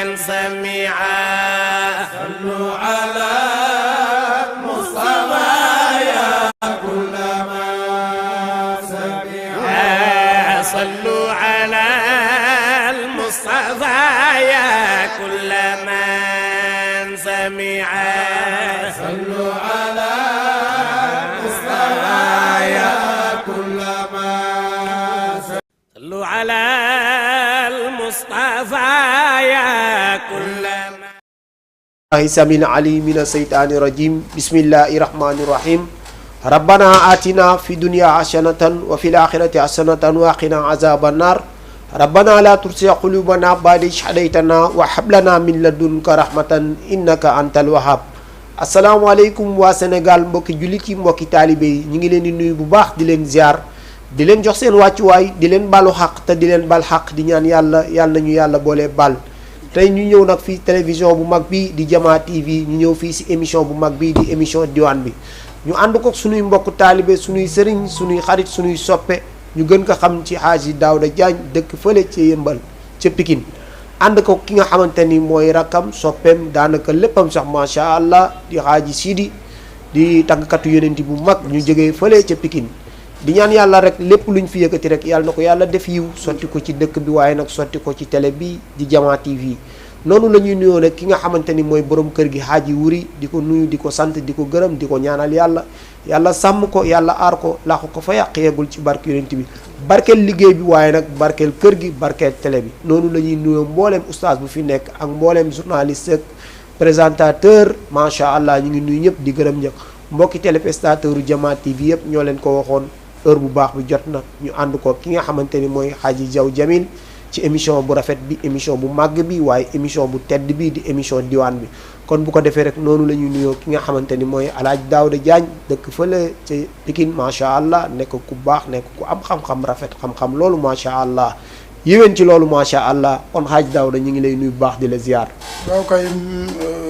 سميعا صلوا على المصطفى يا كل ما سميعا صلوا على المصطفى يا كل من سميعا صلوا على المصطفى يا كل ما صلوا على المصطفى يا كل الله سميع عليم من الشيطان الرجيم بسم الله الرحمن الرحيم ربنا آتنا في الدنيا حسنة وفي الآخرة حسنة وقنا عذاب النار ربنا لا تزغ قلوبنا بعد إذ هديتنا وهب لنا من لدنك رحمة إنك أنت الوهاب asalaamaaleykum waa Sénégal mbokki jullit yi mbokki taalibe yi ñu ngi leen di nuyu bu baax di leen ziar di leen jox seen wàccuwaay di leen balu xaq te di leen bal xaq di ñaan yàlla nañu yàlla boole bal tey ñu ñëw nag fii télévision bu mag bi di Jama TV ñu ñëw fii si émission bu mag bi di émission diwaan bi ñu ànd ko suñuy mbokk taalibe suñuy sëriñ suñuy xarit suñuy soppe ñu gën ko xam ci Hadji Daouda Diagne dëkk fële ci Yëmbal ca Pikine ànd ko ki nga xamante ni mooy rakkam soppeem daanaka léppam sax macha allah di Hadji Sidi di tàggkatu yonent bu mag ñu jógee fële ca Pikine di ñaan yàlla rek lépp luñ fi yëkkati rek yàlla na ko yàlla def yiw sotti ko ci dëkk bi waaye nag sotti ko ci télé bi di Jama TV noonu la ñuy nuyoo nag ki nga xamante ni mooy borom kër gi Hadji Wuri di ko nuyu di ko sant di ko gërëm di ko ñaanal yàlla sàmm ko yàlla aar ko laaxu ko fa yàq yeggul ci barke yonent bi barkeel liggéey bi waaye nag barkeel kër gi barkeel télé bi noonu la ñuy nuyoo mbooleem oustaz bu fi nekk ak mbooleem journaliste ak présentateur macha allah ñu ngi nuyu ñëpp di gërëm ñëpp mbokki téléspectateur u Jama TV yëpp ñoo leen ko waxoon heure bu baax bi jot na ñu ànd ko ki nga xamante ni mooy Hadji Diaw Jamil ci émission bu rafet bi émission bu màgg bi waaye émission bu tedd bi di émission diwaan bi kon bu ko defee rek noonu la ñuy nuyoo ki nga xamante ni mooy Alaaji Daouda Diagne dëkk fële ci Pikine macha allah nekk ku baax nekk ku am xam-xam rafet xam-xam loolu macha allah yéwén ci loolu macha allah kon Hadji Daouda ñu ngi lay nuyu bu baax di la ziar. waaw kay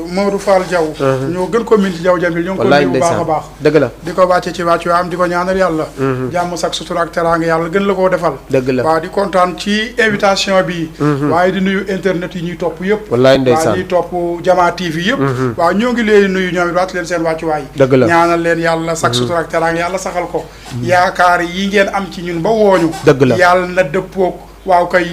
Modou Fall Diaw. ñoo gën ko min ci Diaw Jamil ñoo ngi ko nuyu bu baax a baax. dëgg la di ko wàcce ci wàccu am di ko ñaanal yàlla. jàmm sax sutura ak teraanga yàlla gën la koo defal. dëgg la waaw di kontaan ci invitation bi. waaye di nuyu internet yi ñuy topp yëpp. wallaay ndeysaan waaw ñuy topp Jama TV yëpp. waaw ñoo ngi leen nuyu ñoom it wàcc leen seen wàccuwaay. dëgg la ñaanal leen yàlla sax sutura ak teraanga yàlla saxal ko. yaakaar yi ngeen am ci ñun ba wooñu. dëgg la yàlla na dëppook waaw kay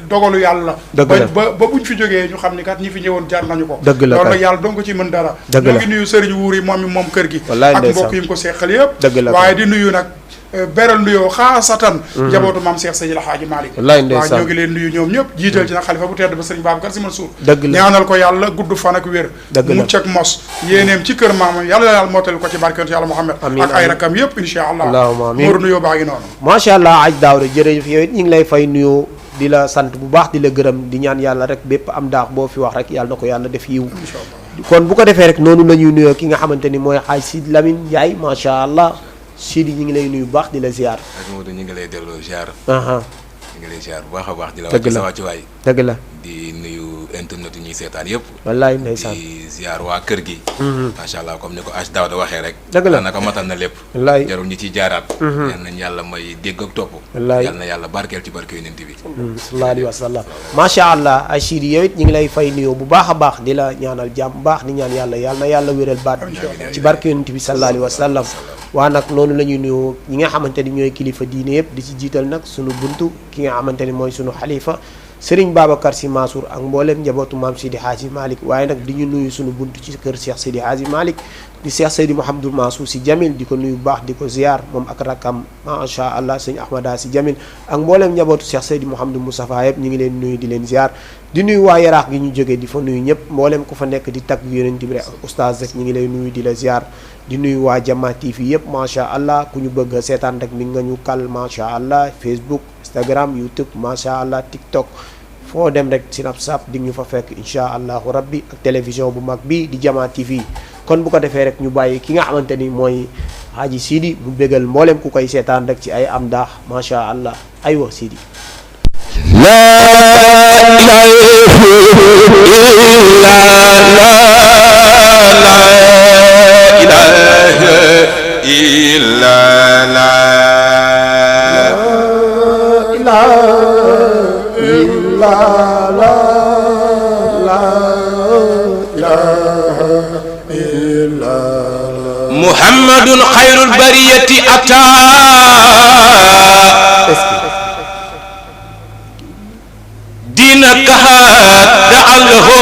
dogalu yàlla. dëgg la ba buñ fi jógee ñu xam ni kat ñi fi ñëwoon jar nañu ko. dëgg la loolu nag yàlla dong ko ci mën dara. dëgg la ñoo ngi nuyu Serigne Wuuri moom kër gi. ak mbokk yi mu ko seqal yëpp. dëgg la waaye di nuyu nag beral nuyoo xaasatan. njabootu maam Cheikh Seydil Hadji Malick. wallaay ndeysaan waaw ñoo ngi leen nuyu ñoom ñëpp jiital ci nag xalifa bu tedd ba Serigne Babacar Sy Mansour. dëgg la ñaanal ko yàlla gudd fan ak wér. dëgg la mucc ak mos yéeneem ci kër maamam yàlla mottali ko ci barkante yàlla Muhammad ak ay rakam yëpp insha allah. allahumma amiin Mourou nuyoo baa ngi noonu. macha allah Hadji Daouda jërëjëf yow it ñu ngi lay fay nuyoo di la sant bu baax di la gërëm di ñaan yàlla rek bépp am daax boo fi wax rek yàlla na ko yàlla def yiw kon bu ko defee rek noonu la ñuy nuyoo ki nga xamante ni mooy Hadji Sidi Lamine Ndiaye macha allah Sidi ñu ngi lay nuyu bu baax di la ziar. ak Modou ñu ngi lay delloo ziar. ñu ngi lay ziar bu baax a baax. di la dëgg wàcc la sa wàccuwaay. dëgg la di nuyu internet yi ñuy seetaan yëpp. wallaay ndeysaan di ziar waa kër gi. macha allah comme ni ko Hadji Daouda waxee rek. dëgg la naka matal na lépp. wallaay jarul ñi ciy jaaraat. yal nañu yàlla may dégg ak topp. wallaay yal na yàlla barkeel ci barke yonent bi. sallallahu alayhi wa sallam macha allah ay Sidi yow it ñu ngi lay fay nuyoo bu baax a baax di la ñaanal jàmm bu baax di ñaan yàlla na yàlla wéral baat ci barke yonent bi sallallahu alayhi wa sallam waa nag noonu la ñuy nuyoo ñi nga xamante ni ñooy kilifa diine yëpp di ci jiital nag sunu buntu ki nga xamante ni mooy sunu xalifa Serigne Babacar Sy Mansour ak mboolem njabootu maam Sidi Hadji Malick waaye nag di ñu nuyu sunu buntu ci kër Cheikh Sidi Hadji Malick di Cheikh Seydi Mouhamadou Mansour Sy Jamil di ko nuyu bu baax di ko ziar moom ak rakam macha allah sëñ Ahmada Sy Jamil ak mboolem njabootu Cheikh Seydi Mouhamadou Moustapha yëpp ñu ngi leen nuyu di leen ziar di nuyu waa yaraax gi ñu jógee di fa nuyu ñëpp mboolem ku fa nekk di tagg yonent bi rek oustaz rek ñu ngi lay nuyu di la ziar di nuyu waa Jama TV yëpp macha allah ku ñu bëgg a seetaan rek mi nga ñu kal macha allah Facebook Instagram YouTube macha allah TikTok foo dem rek Snapchat di ñu fa fekk incha allahu rabbi ak télévision bu mag bi di Jama TV kon bu ko defee rek ñu bàyyi ki nga xamante ni mooy Hadji Sidi mu bégal mboolem ku koy seetaan rek ci ay am daax macha allah aywa Sidi. muhammadun xayrul bariyati ata diinaka da'alahu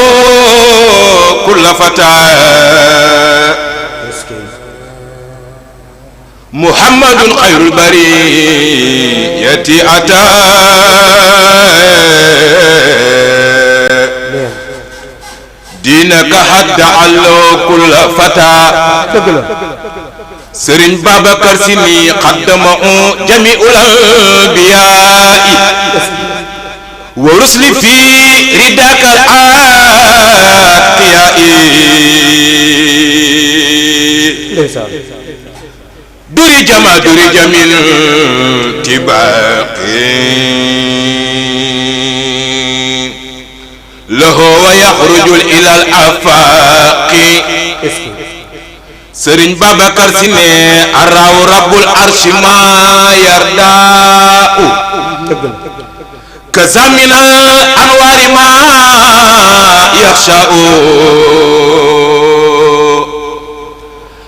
kulla fata muhammadun xayrul bariyati ata diinaka da'alahu kulla fata Sëriñ Babacar Si mi qaddamahu jami'ul anbiyaa'i wa rusli fi ridaka al-atqiyaa'i duri jamin tibaqi lahu wa yaxruju ila al-afaqi Sëriñ Babacar Si ne araw rabbul arshi ma yardaa'u kazamina anwaari ma yaxsha'u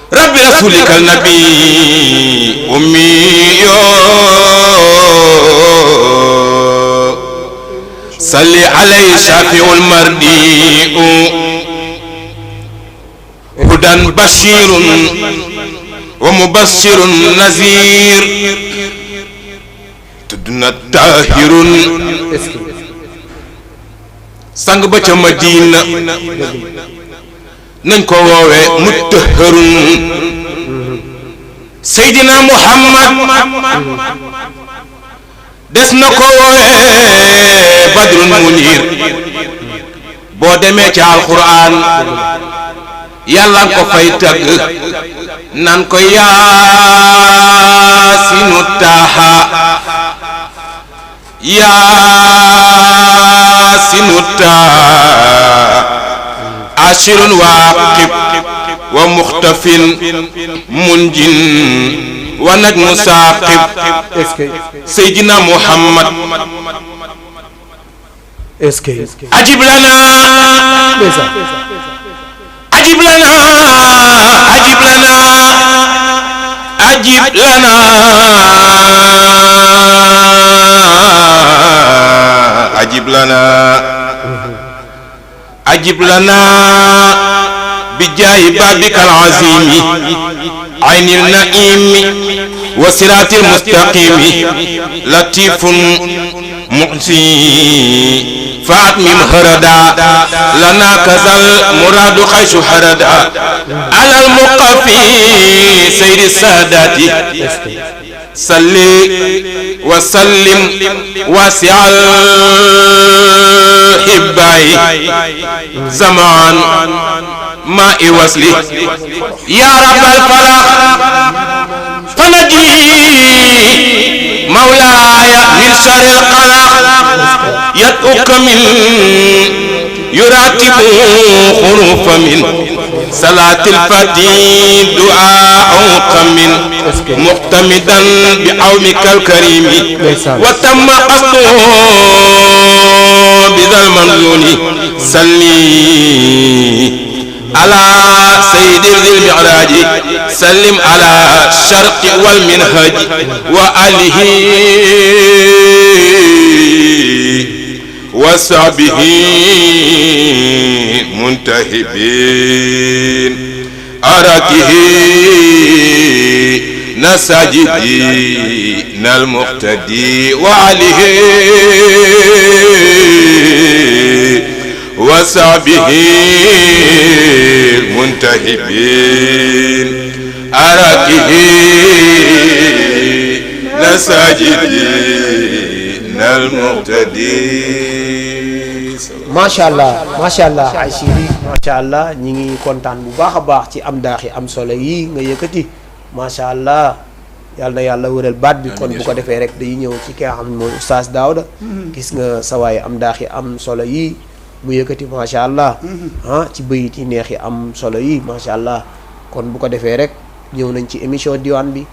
rabbi rasulika nabi ummi yo salli alayhi shafi'ul mardi'u hudan bashirun wa mubassirun nazir tudduna tahirun sang ba ca Madina nañ ko woowe mutahharun Seydina Muhammad des na ko woowe badrun munir boo demee ca alquran yàlla ko fay tagg nan ko yaasinu taaha yaasinu taaha ashirun waaqib wa muxtafin munjin wa najmu saaqib Seydina Muhammad ajib lana ajib lana ajib lana ajib lana ajib lana ajib lana bijaahi baabikal aziimi aynil na'iimi wa siraatil mustaqiimi latiifun mu'si فأتمم هردا لنا كذا المراد خيش هردا على المقفي سير السادات صلي وسلم واسع الحباي زمان ما وصلي يا رب الفلاح فنجي مولاي من شر القلق يدعوك من يراتب خروف من صلاة الفتي دعاء من مقتمدا بعونك الكريم وتم قصده بذا المنزول صلي على سيد ذي المعراج سلم على الشرق والمنهج وآله وصحبه منتهبين أراكه نساجدين المقتدي وعليه وصحبه منتهبين أراكه نساجدين المقتدي macha allah ay Sidi macha allah ñi ngi kontaan bu baax a baax ci am daaxi am solo yi nga yëkkati macha allah yàlla na yàlla wëral baat bi kon bu ko defee rek dañuy ñëw ci ki nga xam ne mooy Oustaz Daouda gis nga sawaay am daaxi am solo yi mu yëkkati macha allah ci bëyit yi neex yi am solo yi macha allah kon bu ko defee rek ñëw nañ ci émission diwaan bi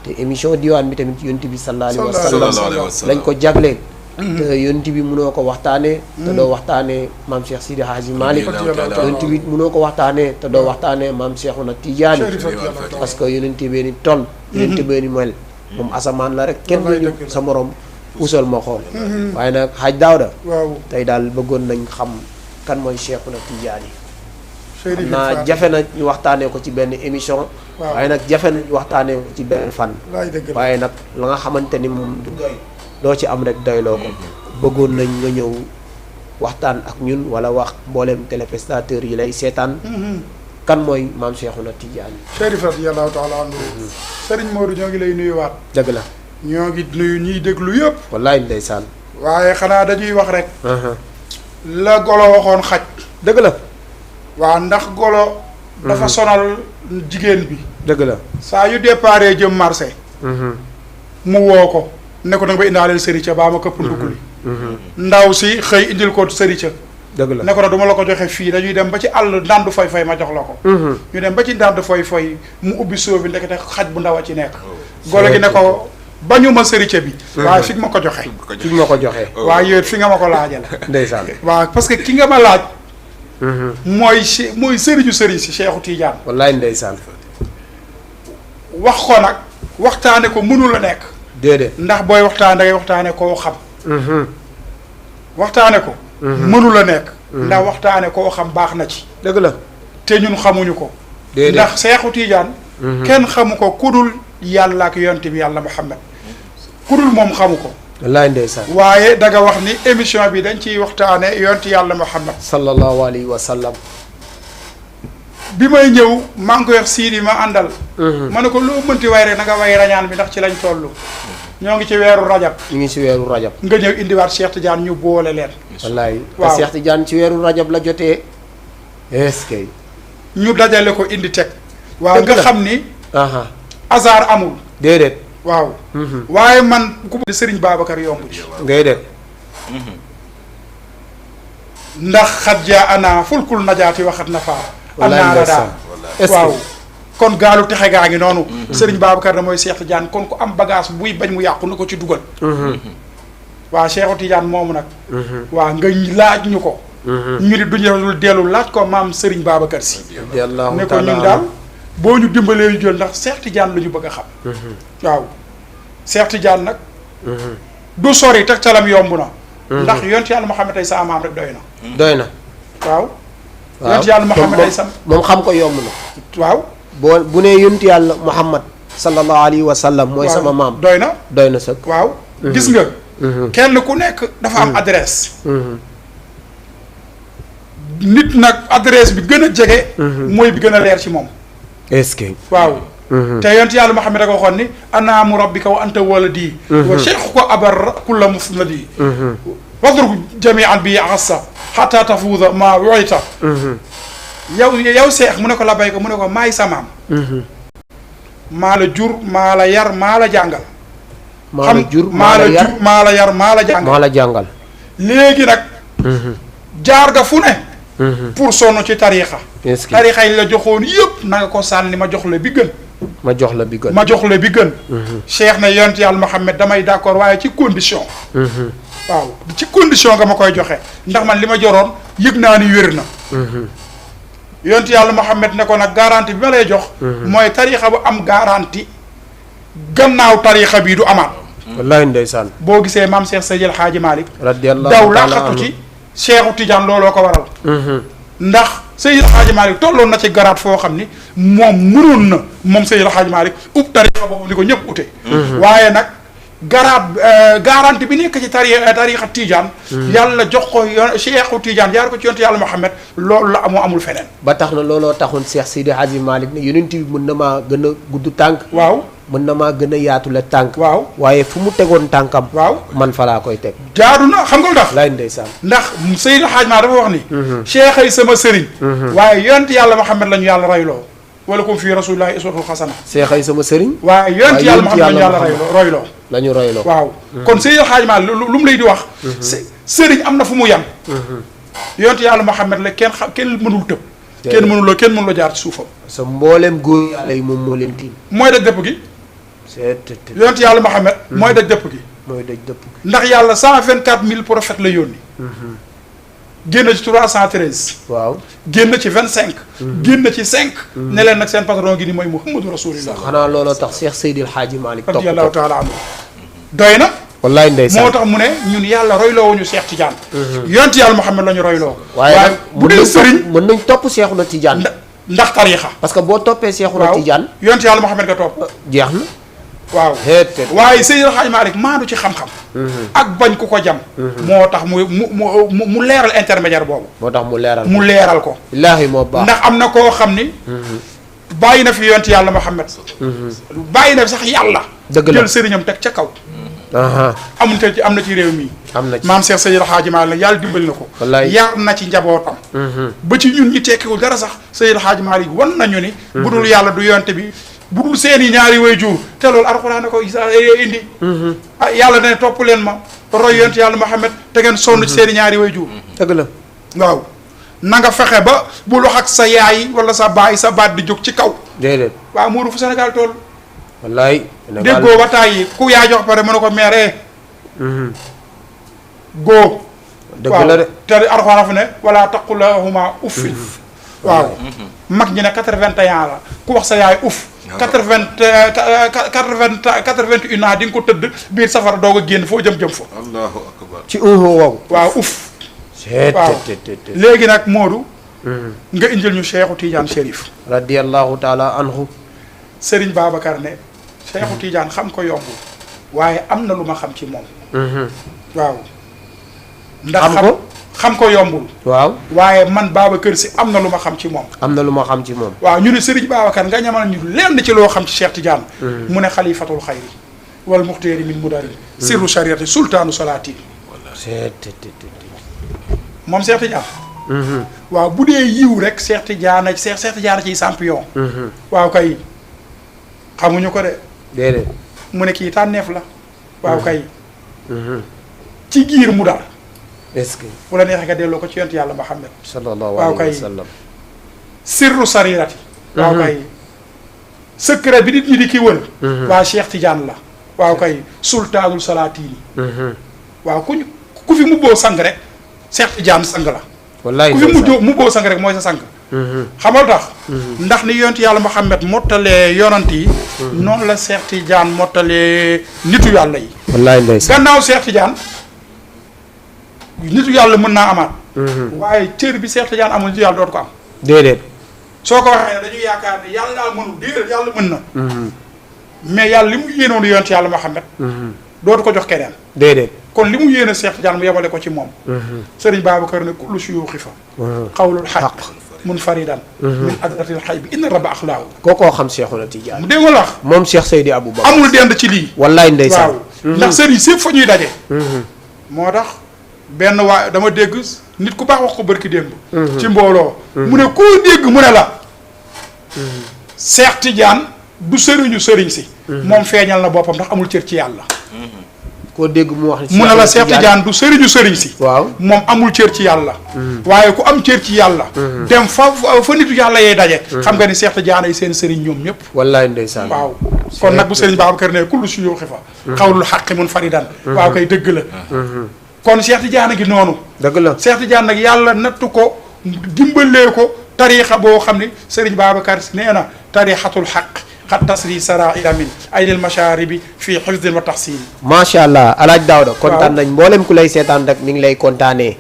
te émission diwaan bi tamit yonent bi sallallahu alayhi wa sallam lañ ko jagleel te yonent bi mënoo ko waxtaanee. te doo waxtaanee maam Cheikh Sidi Hadji Malick. yonent bi mënoo ko waxtaanee te doo waxtaanee maam Cheikhouna Tidiane. parce que yonent bee ni toll. yonent bee ni mel. moom asamaan la rek kenn ñu sa morom usal ma xool. waaye nag Hadj Daouda. waaw tey daal bëggoon nañ xam kan mooy Cheikhouna Tidiane. xam naa jafe na ñu waxtaanee ko ci benn émission. waaye nag jafe na ñu waxtaanee ko ci benn fan. waaye nag la nga xamante ni moom du doy doo ci am rek doyloo ko. bëggoon nañ nga ñëw waxtaan ak ñun wala wax mboolem téléspectateurs yi lay seetaan. kan mooy maam Cheikhouna Tidiane. Chérif radiyallahu taala anhu. Serigne Modou ñoo ngi lay nuyuwaat. dëgg la. ñoo ngi nuyu ñuy déglu yëpp. wallaay ndeysaan. waaye xanaa dañuy wax rek. la golo waxoon xaj. dëgg la. waaw ndax golo. dafa sonal jigéen bi. dëgg la. saa yu déparé jëm marché. mu woo ko ne ko nag ba indaaleel sërica baa ma këpp ndugg li. ndaw si xëy indil ko sërica. dëgg la ne ko nag du ma la ko joxe fii dañuy dem ba ci àll ndàndu foy foy ma jox la ko. ñu dem ba ci ndàndu foy foy mu ubbi sóo bi ndekete xaj bu ndaw a ci nekk. golo gi ne ko bañu ma sërica bi. waaye fi nga ma ko joxe. fi nga ma ko joxe. waaye yow fi nga ma ko laajal. ndeysaan. waaw parce que ki nga ma laaj. mooy sëriñu sëriñ si Cheikhu Tidiane. wallaay ndeysaan. wax ko nag waxtaane ko mënul a nekk. déedéet ndax booy waxtaan da ngay waxtaane koo xam. waxtaane ko. mënul a nekk. ndax waxtaane koo xam baax na ci. dëgg la. te ñun xamuñu ko. déedéet ndax Cheikhu Tidiane. kenn xamu ko kudul yàlla ak yonent bi yàlla Muhammad kudul moom xamu ko. wallaay ndeysaan. waaye da nga wax ni émission bi dañ ciy waxtaane yonent yàlla Muhammad sallallahu alayhi wa sallam. bi may ñëw maa ngi koy wax siidi ma àndal. ma ne ko loo mënti way rek na nga way rañaan bi ndax ci lañ toll. ñoo ngi ci weeru rajab. ñu ngi ci weeru rajab. nga ñëw indiwaat Cheikh Tidiane ñu boole leen. wallaay. waaw te Cheikh Tidiane ci weeru rajab la jotee. est-ce que. ñu dajale ko indi teg. waaw nga xam ni. hasard amul. déedéet. waaw. waaye man ku ma. Serigne Babacar yomb ci. ngay def. ndax xat jaa ana fulkul najaati waxat na faa. wallaay ndeysaan. waaw. kon gaalu texe gaa ngi noonu. Serigne Babacar na mooy Cheikh Tidiane kon ku am bagage buy bañ mu yàqu na ko ci dugal. waaw Cheikhu Tidiane moomu nag. waaw nga laaj ñu ko. ñu ni duñu dul dellu laaj ko maam Serigne Babacar si. ne ko ñun daal boo ñu dimbalee ñu jël ndax Cheikh Tidiane la ñu bëgg a xam. waaw Cheikh Tidiane nag. du sori tegtalam yomb na. ndax yonent yàlla Muhammad ay sa maam rek doy na. doy na. waaw. yonent yàlla Muhammad ay sa. moom xam ko yomb na. waaw. bu nee yonent yàlla Muhammad sallallahu alayhi wa sallam. mooy sama maam. doy na. doy na sëkk. waaw. gis nga. kenn ku nekk dafa am adresse. nit nag adresse bi gën a jege. mooy bi gën a leer ci moom. est-ce que. waaw. te yonent yàlla Muhammad rek waxoon ni ana murabbika wa anta waladi. wa cheikh ko abar kulla musnadi. wadruk jamian bi assa xata tafuuda ma woyta. yow seex mu ne ko la bay ko mu ne ko maay samaam. maa la jur maa la yar maa la jàngal. maa la jur maa la jur maa la yar maa la jàngal. maa la jàngal. léegi nag. jaar nga fu ne. pour sonn ci tariixa. est-ce que tariixa yi la joxoon yëpp na nga ko sànni ma jox la bi gën. ma jox la bi gën. ma jox la bi gën. cheikh na yonent yàlla Muhammad damay d'accord waaye ci condition. waaw ci condition nga ma koy joxe ndax man li ma joroon yëg naa ni wér na. yonent yàlla Muhammad ne ko nag garantie bi ma lay jox. mooy tariixa bu am garantie gannaaw tariixa bii du amaat. wallaay ndeysaan. boo gisee maam Cheikh Seydil Hadji Malick. radiyallahu daw taala laqatu anhu. ci Cheikhu Tidiane looloo ko waral. ndax Seydil Hadji Malick tolloon na ci garaat foo xam ni moom mënoon na moom Seydil Hadji Malick ub tariixa boobu ni ko ñëpp ute. waaye nag garaat garantie bi nekk ci tariixa Tidiane. yàlla jox ko Cheikhu Tidiane jaar ko ci yonent yàlla Muhammad loolu la amul feneen. ba tax na looloo taxoon Cheikh Sidi Hadji Malick ne yonent bi mën na maa gën a gudd tànk. waaw. mën na maa gën a yaatu la tànk. waaw. waaye fu mu tegoon tànkam. waaw. man fa laa koy teg. jaadu na xam nga lu tax. laay ndeysaan. ndax Seydil Hadji Malick dafa wax ni. cheikh ay sama sëriñ. waaye yonent yàlla Muhammad la ñu yàlla rayloo. wala kum fii rasulillahi uswatun xasana. Cheikh ay sama sëriñ. waaye yonent yàlla Muhammad la ñu yàlla royloo. la ñu royloo. waaw kon Seydil Hadji Malick lu mu lay di wax. sëriñ am na fu mu yem. yonent yàlla Muhammad la kenn mënul tëb. kenn mënuloo jaar ci suufam. sa mbooleem góor yàlla yi moom moo leen tiim. mooy daj dëpp gi. yonent yàlla Muhammad mooy daj dëpp gi. mooy daj dëpp. ndax yàlla 124 000 prophètes la yónni. génn ci 313. waaw génn ci 25. génn ci 5. ne leen nag seen patron gi ni mooy Muhammadu Rasulillah. xanaa looloo tax Cheikh Seydil Hadji Malick topp radiyallahu ko. taala anhu doy na. wallaay ndeysaan moo tax mu ne ñun yàlla royloo wuñu Cheikh Tidiane. yonent yàlla Muhammad la ñu royloo. waaye nag bu dee sëriñ mën nañ topp Cheikhouna Tidiane. ndax tariixa. parce que boo toppee Cheikhouna Tidiane. yonent yàlla Muhammad nga topp. jeex na. waaw waaye Seydil Hadji Malick maandu ci xam-xam. ak bañ ku ko jam. moo tax mu leeral intermédiaire boobu. moo tax mu leeral ko. illaahi moo baax ndax am na koo xam ni. bàyyi na fi yonent yàlla Muhammad. bàyyi na fi sax yàlla. dëgg la jël sëriñam teg ca kaw. amul te am na ci réew mi. am na ci maam Cheikh Seydil Hadji Malick yàlla dimbali na ko. wallaay yar na ci njabootam. ba ci ñun ñi tekkiwul dara sax Seydil Hadji Malick wan nañu ni. bu dul yàlla du yonte bi. bu dul seeni ñaari way jur te loolu alxuraan ko indi. yàlla ne topp leen ma roy yonent yàlla Muhammad te ngeen sonn ci seeni ñaari way jur. dëgg la. waaw na nga fexe ba bul wax ak sa yaay wala sa baay sa baat di jóg ci kaw. déedéet. waaw Mourou fu Sénégal toll. wallaay. déggoo ba tàyyi ku yaa jox pare mën na ko meeree. góo. dëgg la de. te alxuraan fa ne wala taqul lahuma uffin. waaw mag ñi ne 81 la ku wax sa yaay uff. 81 ans di nga ko tëdd biir safara doog a génn foo jëm fa. allahu akbar. ci wow. waaw uff. waaw léegi nag Modou. nga indil ñu Cheikhu Tidiane Chérif. radiyallahu taala anhu. Serigne Babacar ne. Cheikhu Tidiane xam ko yombul. waaye am na lu ma xam ci moom. waaw. ndax xam ko yombul. waaw waaye man Babacar si am na lu ma xam ci moom. am na lu ma xam ci moom. waaw ñu ne Serigne Babacar nga ñamal ñu lenn ci loo xam ci Cheikh Tidiane. mu ne xalifatul xayri wal muxteeri min mudari. sirru shariati sultaanu salaati. moom Cheikh Tidiane. waaw bu dee yiw rek Cheikh Tidiane Cheikh Tidiane ciy champion. waaw kay xamuñu ko de. déedéet. mu ne kii tànneef la. waaw kay. ci giir mu dar. est-ce que. bu la neexee nga delloo ko ci yonent yàlla Muhammad. sallallahu alayhi wa sallam. sirru sarirati. waaw kay. secret bi nit ñi di ki wër. waa Cheikh Tidiane la. waaw kay sultaanul salaatini. waaw ku fi mubboo sang rek Cheikh Tidiane sang la. wallaay ku fi mubboo sang rek mooy sa sang. xamal tax. ndax ni yonent yàlla Muhammad mottalee yonant yi. noonu la Cheikh Tidiane mottalee nitu yàlla yi. wallaay ndeysaan. gannaaw Cheikh Tidiane. nitu yàlla mën naa amaat. waaye cër bi Cheikh Tidiane amul nitu yàlla dootu ko am. déedéet. soo ko waxee dañuy yaakaar ne yàlla daal mënul déedéet yàlla mën na. mais yàlla li mu yéenoon yonent yàlla Muhammad. dootu ko jox keneen. déedéet. kon li mu yéene Cheikh Tidiane mu yebale ko ci moom. Serigne Babacar ne kullu suyuuxi fa. xawlul xaq munfaridan. min adratil xay bi inna rabba axlaahu. kookoo xam Cheikhouna Tidiane. mu dégg nga wax. moom Cheikh Seydi Aboubacar. amul dend ci lii. wallaay ndeysaan. waaw ndax sëriñ sépp fa ñuy daje. moo tax benn waa dama dégg nit ku baax wax ko barki démb. ci mbooloo. mu ne koo dégg mu ne la. Cheikh Tidiane du sëriñu sëriñ si. moom feeñal na boppam ndax amul cër ci yàlla. koo dégg mu wax. mu ne la Cheikh Tidiane du sëriñu sëriñ si. waaw moom amul cër ci yàlla. waaye ku am cër ci yàlla. dem fa nitu yàlla yee daje. xam nga ni Cheikh Tidiane ay seen sëriñ ñoom ñëpp. wallaay ndeysaan. waaw kon nag bu sëriñ Babacar ne kullu suyuuxi fa. xawlul xaqi munfaridan. waaw kay dëgg la. kon Cheikh Tidiane gi noonu. dëgg la Cheikh Tidiane nag yàlla nattu ko dimbalee ko tariixa boo xam ni sëriñ Babacar nee na tariixatul xaq. xat tasri saraira min aynil mashaaribi fii xifdin wa taxsin. macha allah alaaj Daawda kontaan nañ mboolem ku lay seetaan rek ni ngi lay kontaanee.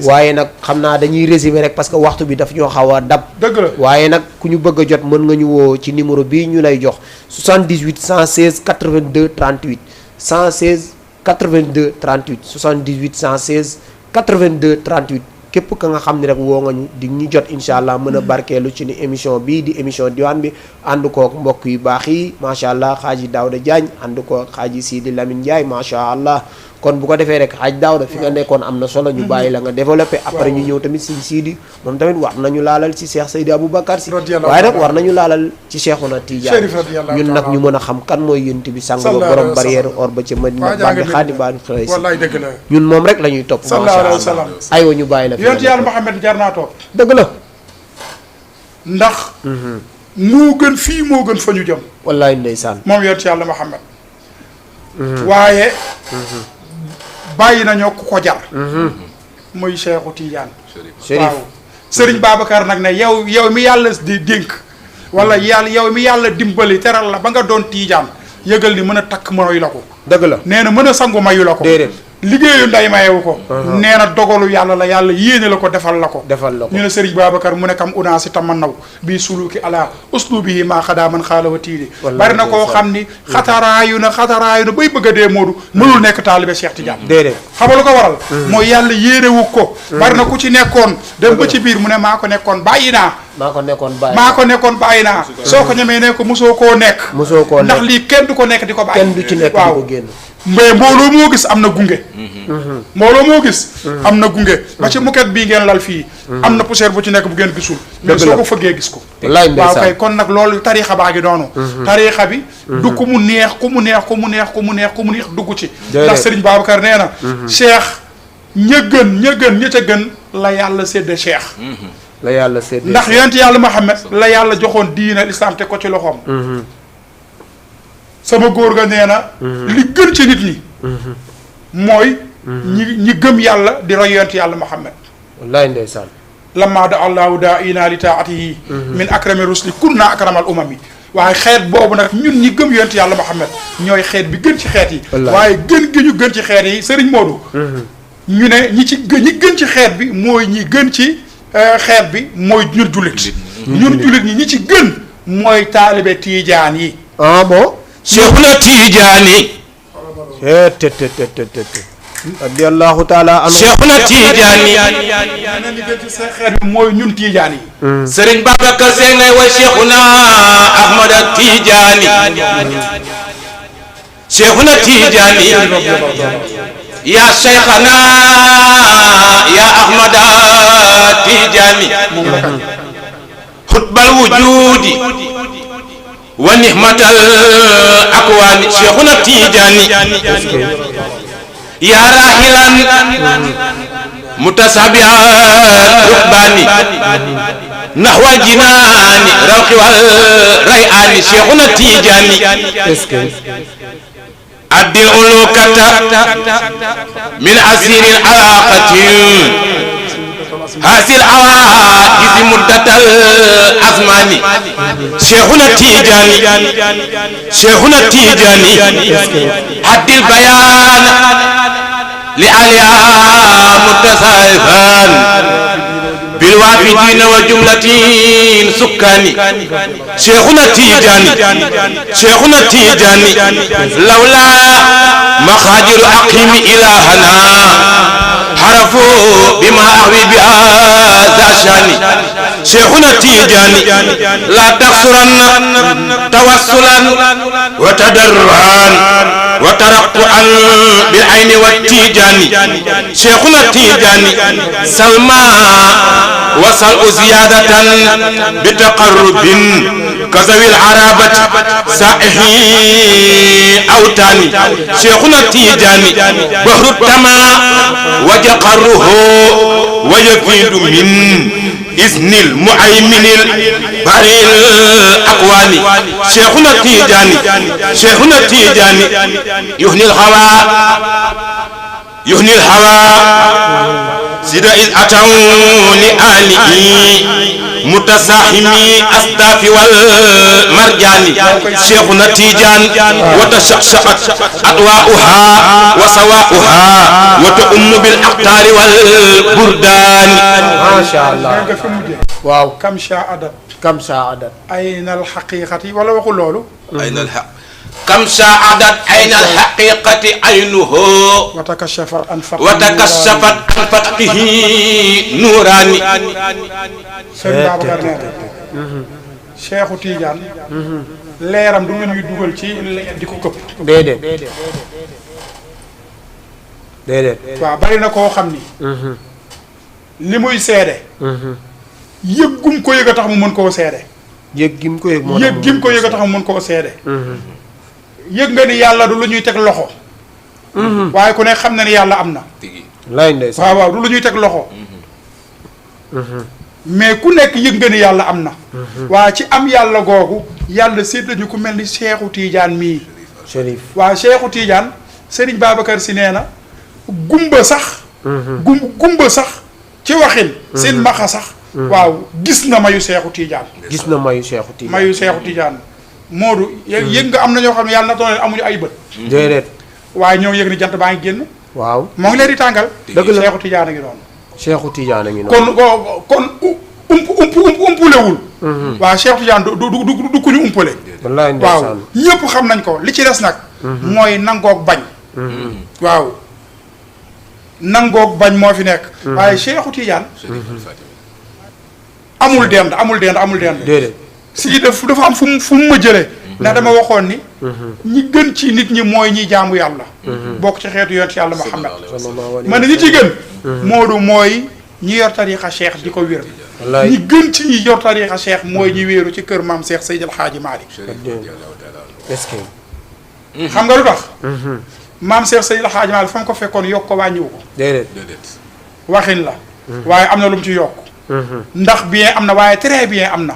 waaye nag xam naa dañuy résumer rek parce que waxtu bi daf ñoo xaw a dab. dëgg la waaye nag ku ñu bëgg a jot mën nga ñu woo ci numéro bii ñu lay jox 78 116 82 38 116 82 38 78 116 82 38. képp ka nga xam ne rek woo nga ñu di ñu jot incha allah mën a barkeelu ci ni émission bii di émission diwaan bi ànd kook mbokk yu baax yi macha allah xaaji Daawda Diagne ànd kook xaaji Sidi Lamine Ndiaye macha allah kon bu ko defee rek xaaj Daawda fi nga nekkoon am na solo ñu bàyyi la nga développé après ñu ñëw tamit si Sidi moom tamit war nañu laalal ci Cheikh Seydi Aboubacar si waaye nag war nañu laalal ci Cheikhouna Tidiane ñun nag ñu mën a xam kan mooy yonent bi sang ba borom barrière or ba ca Madina bandi xaadi baan xëy si wallaay dëgg la ñun moom rek la ñuy topp macha allah aywa ñu bàyyi la yonent yàlla Muhammad jar naa topp dëgg la ndax moo gën fii moo gën fa ñu jëm wallaay ndeysaan moom yonent yàlla Muhammad waaye bàyyi nañoo ku ko jar muy Cheikhu Tidiane waaw Serigne Babacar nag ne yow mi yàlla di dénk wala yow mi yàlla dimbali teral la ba nga doon Tidiane yëgal ni mën a takk mayu la ko dëgg la nee na mën a sangu mayu la ko déedéet liggéeyu nday mayewu ko nee na dogalu yàlla la yàlla yéene la ko defal la ko ñu ne Serigne Babacar mu ne kam unaa si tamannaw bii suluki ala uslubihi maa xadaa man xaala wa tiili bari na koo xam ni xataraayu na bay bëgg a dee Moodu mënul nekk taalibe Cheikh Tidiane déedéet xam nga lu ko waral mooy yàlla yéenewu ko bari na ku ci nekkoon dem ba ci biir mu ne maa ko nekkoon bàyyi naa soo ko ñemee ne ko mosoo koo nekk ndax lii kenn du ko nekk di ko bàyyi kenn du ci nekk di ko génn mais mbooloo moo gis am na gunge mbooloo moo gis am na gunge ba ci muket bii ngeen lal fii am na poussière bu ci nekk bu ngeen gisul mais soo ko fëggee gis ko waaw kay kon nag loolu tariixa baa ngi noonu tariixa bi du ku mu neex dugg ci ndax Serigne Babacar nee na cheikh ña ca gën la yàlla sédde cheikh ndax yonent yàlla Muhammad la yàlla joxoon diina lislaam te ko ci loxoom sama góor ga nee na li gën ci nit ñi mooy ñi gëm yàlla di roy yonent yàlla Muhammad wallaay ndeysaan lamma da allahu daa ina li taatihi min akrami rusli kunna akramal umami waaye xeet boobu nag ñun ñi gëm yonent yàlla Muhammad ñooy xeet bi gën ci xeet yi waaye gën gi ñu gën ci xeet yi Serigne Modou ñu ne ñi gën ci xeet bi mooy ñi gën ci xeet bi mooy ñun jullit ñi ci gën mooy taalibe tiijaan yi bon Cheikhuna Tidiane radiyallahu taala anhu Cheikhuna Tidiane ñi gën ci xeet bi mooy ñun tiijaan yi Serigne Babacar Sy ngay way Cheikhuna Ahmada Tidiane Cheikhuna Tidiane ya Cheikhana ya Ahmada Tidiane xutbal wujudi wa nihmatal akwani Cheikhuna Tidiane ya rahilan mutasabihan rukbani nahwa jinani rawqi wal rayani Cheikhuna Tidiane addil ulukata min asiril alaqatin hasil awaiz muddatal azmani Cheikhuna Tidiane addil bayan li aliya mutasarifan bil wafidina wa jumlatin sukkani Cheikhuna Tidiane lawla makhajiru aqimi ilahana harafu bima ahwi bi hadha shani Cheikhuna Tidiane la taqsuranna tawassulan wa tadarruan wa taraqquan bil ayni wat Tidiane Cheikhuna Tidiane salma wasal ziyadatan bi taqarrubin kazawil arabati sa'ihi awtani Cheikhuna Tidiane bahru tama وجقره ويفيد من إذن المؤمن البري الأقوال شيخنا Tidiane يهني الهوى سيدا إذ أتوا لآله متساهمي أصداف والمرجان شيخنا Tidiane وتشقشقت أضواؤها وسواؤها وتؤم بالأقطار والبردان ما شاء الله waaw kam shaadat ayna alxaqiqati wala waxul loolu ayna alxaq kam shaadat ayna alxaqiqati aynuhu wa takashafat an fatqihi nuuraani Serigne Babacar nee na Cheikhu Tidiane leeram du ngeen ñuy dugal ci di ko këpp déedéet waaw bari na koo xam ni li muy seede yëggum ko yëg a tax mu mën koo seede yëg gim ko yëg ko yëg a tax mu mën koo seede yëg nga ni yàlla du lu ñuy teg loxo waaye ku ne xam na ni yàlla am na lay ndeysaan waaw du lu ñuy teg loxo mais ku nekk yëg nga ni yàlla am na waaye ci am yàlla googu yàlla sédd ñu ku mel ni Cheikhu Tidiane mii Chérif. waaw Cheikhu Tidiane Serigne Babacar si nee na gumba sax. gumba sax ci waxin. seen maxa sax. waaw gis na mayu Cheikhu Tidiane. gis na mayu Cheikhu Tidiane. mayu Cheikhu Tidiane Modou yëg nga am na ñoo xam ne yàlla na toon amuñu ay bët. déedéet. waaye ñoo yëg ni jant baa ngi génn. waaw moo ngi leen di tàngal. dëgg la Cheikhu Tidiane a ngi noonu. Cheikhu Tidiane a ngi noonu. kon umpulewul. waaw Cheikhu Tidiane du ku ñu umpale. wallaay waaw ndeysaan. ñëpp xam nañ ko li ci des nag. mooy nangoog bañ. waaw nangoog bañ moo fi nekk. waaye Cheikhu Tidiane amul dend amul dend. déedéet. si dafa am fu mu ma jëlee. ndax dama waxoon ni. ñi gën ci nit ñi mooy ñi jaamu yàlla. bokk ci xeetu yonent yàlla Muhammad. ma ne ñi ci gën. Moodu mooy ñi yor tariixa cheikh di ko wér. wallaay ñi gën ci ñi yor tariixa cheikh mooy ñi wéeru ci kër maam Cheikh Seydil Hadji Malick. est-ce que. xam nga lu tax. maam Cheikh Seydil Hadji Malick fa mu ko fekkoon yokk ko wàññiwu ko. déedéet. waxin la. waaye am na lu mu ci yokk. ndax bien am na waaye très bien am na.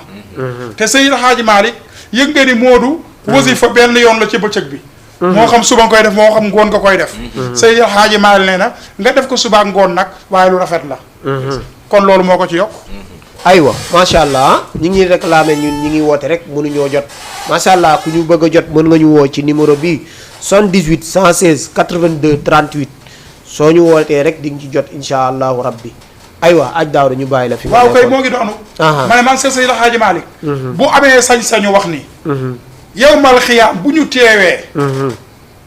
te Seydil Hadji Malick yëg nga ni Moodu. wasifa benn yoon la ci bëccëg bi. moo xam suba nga koy def moo xam ngoon nga koy def. Seydil Hadji Malick nee na nga def ko suba ngoon nag waaye lu rafet la. kon loolu moo ko ci yokk. aywa macha allah ñi ngi réclamé ñun ñi ngi woote rek mënuñoo jot macha allah ku ñu bëgg a jot mën nga ñu woo ci numéro bi 78 116 82 38 soo ñu wootee rek di nga ci jot incha allahu rabbi aywa aj daaw ñu bàyyi la fi. waaw kay moo ngi doonu. Aha. ma ne man Seydil Hadji Malick. bu amee sañ-sañu wax ni. yow mal xiyaam bu ñu teewee.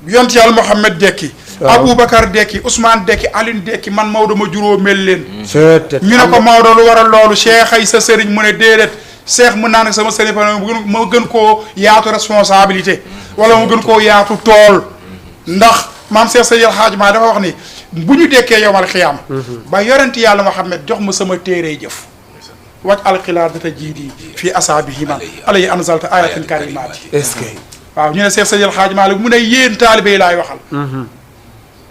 yont yàlla Mouhamed dekki. waaw Aboubacar dekki Ousmane dekki Aline dekki man Maodo ma juróo mel leen. ñu ñu ne ko Maodo lu waral loolu Cheikh ay sa sëriñ mu ne déedéet Cheikh mën naa ne sama sëriñ fa ma gën koo yaatu responsabilité. wala mu gën koo yaatu tool. ndax maam Cheikh Seydil Hadji Malick dafa wax ni bu ñu dekkee yowmal xiyaam. ba yorent yàlla Mouhamed jox ma sama téere jëf. waj alxilaar data jiidi fii asaabihima alayhi anzalta ayatin karimaati. est-ce que. waaw ñu ne Cheikh Seydil Hadji Malick mu ne yéen taalibe yi laay waxal.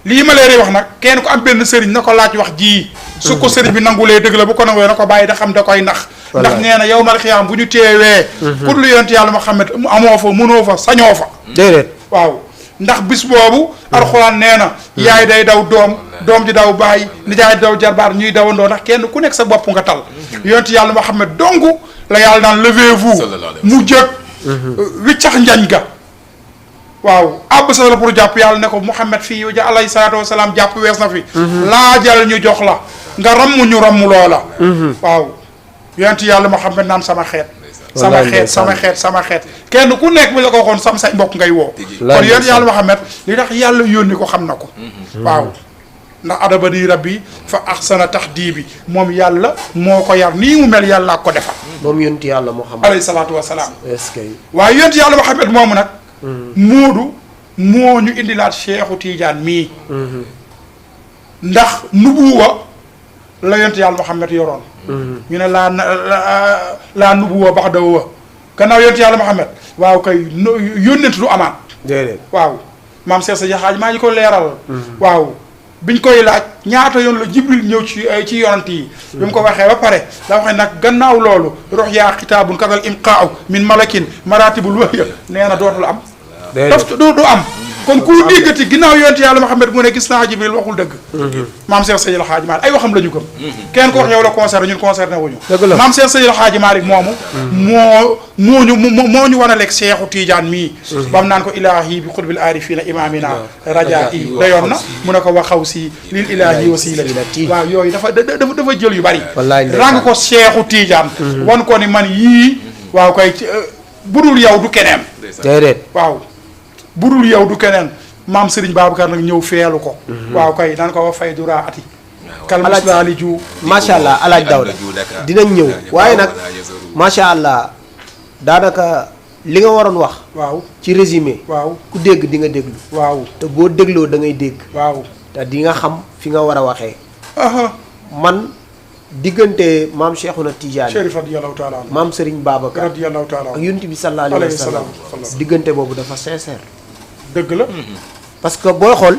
lii ma leen di wax nag kenn ku am benn sëriñ na ko laaj wax ji. su ko sëriñ bi nangulee dëgg la bu ko nangulee na ko bàyyi da xam da koy nax. ndax nee na yawmal xiyaam bu ñu teewee. pour lu yonent yàlla Muhammad amoo fa mënoo fa sañoo fa. déedéet. waaw ndax bis boobu. alxuraan nee na. yaay day daw doom ji daw bàyyi nijaay daw jarbaar ñuy dawandoo ndax kenn ku nekk sa bopp nga tal. yonent yàlla Muhammad dong la yàlla naan levez-vous. mu jëkk. wiccax njañ ga. waaw àbb sa la pour jàpp yàlla ne ko Mouhamed fii yow ja alayhi salaatu wa salaam jàpp wees na fi. laajal ñu jox la nga ramm ñu ramm loola. waaw yonent yàlla Mouhamed naan sama xeet. sama xeet kenn ku nekk bu la ko waxoon sam say mbokk ngay woo. kon yonent yàlla Mouhamed li tax yàlla yónni ko xam na ko. waaw ndax adabani rabbi fa ahsana tahdibi moom yàlla moo ko yar nii mu mel yàlla ko defal. moom yonent yàlla Muhammad alayhi salaatu wa salaam. est-ce que. waaye yonent yàlla Mouhamed moomu nag. Moodu moo ñu indilaat Cheikhu Tidiane mii. ndax nubuwa la yonent yàlla Muhammad yoroon. ñu ne laa nubuwa bax dawa gannaaw yonent yàlla Muhammad waaw kay yónnent du amaat. déedéet. waaw maam Cheikh Sa Jaxaaj maa ngi ko leeral. waaw biñ koy laaj ñaata yoon la Jibril ñëw ci yonent yi. bi mu ko waxee ba pare da waxee nag gannaaw loolu rox yaa xitaabun kadal imqaaw min malakin maratibul wahya nee na dootul am. daf du am kon ku déggati ginnaaw yonent yàlla Muhammad mu ne gis naa Jibril waxul dëgg. maam Cheikh Seydil Hadji Malick ay waxam la ñu gëm. kenn ko wax yow la concerné ñun concerné wuñu. dëgg la maam Cheikh Seydil Hadji Malick moomu. moo ñu wanaleeg Cheikhu Tidiane mii. bam naan ko ilaahi bi xutbil aarifina imaamina raja i dayoon na mu ne ko waxaw si lil ilaahi wasilati waaw yooyu dafa jël yu bari. wallaay rang ko Cheikhu Tidiane. wan ko ni man yii waaw kay budul yow du keneen. déedéet. waaw. budul yow du keneen maam Serigne Babacar nag ñëw feelu ko. waaw kay naan ko wa fay dura ati. kalmuslaali ju macha allah alaaj Dawda dinañ ñëw waaye nag macha allah daanaka li nga waroon wax. waaw ci résumé. waaw ku dégg di nga déglu. waaw te boo dégloo da ngay dégg. waaw te di nga xam fi nga war a waxee. man diggante maam Cheikhouna Tidiane. Chérif radiyallahu taala anhu. maam Serigne Babacar. radiyallahu taala ak yonent bi sallallahu alayhi wa sallam diggante boobu dafa sincère. dëgg la. parce que booy xool